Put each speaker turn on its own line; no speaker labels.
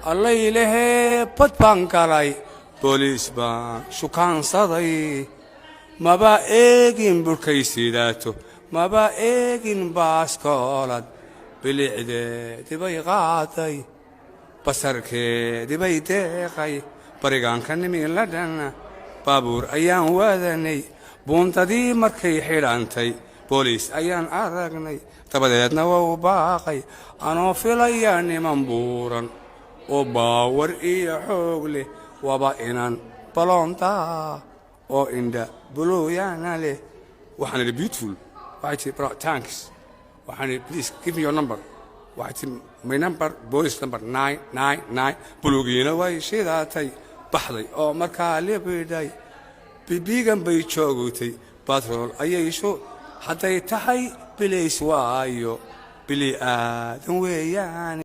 Allaylahee, bad baan galay, booliis baan shukaansaday. Maba eegin burkay sidaato, maba eegin baaskoolad. Bilicdeedibay qaaday, basarkeedibay deeqay. Barigaan ka nimi Ladhan, baabuur ayaan waadanay. Buuntadii markay xidhantay, booliis ayaan aragnay. Dabadeedna wau baaqay, anoo filaya niman buuran oo power iyo xoog leh. Waba inan blonde-aa oo indha buluuyana leh. Waxaan idhi, "Beautiful." Waxay tihi, "Bro, thanks." Waxaan idhi, "Please give me your number." Waxay tihi, "My number, police number 999." Buluugiina way shidaatay, baxday oo markaa libidhay. Bibigan bay joogtay, batrool ayay shu. Hadday tahay bilays, waayo bili aadan weeyaane.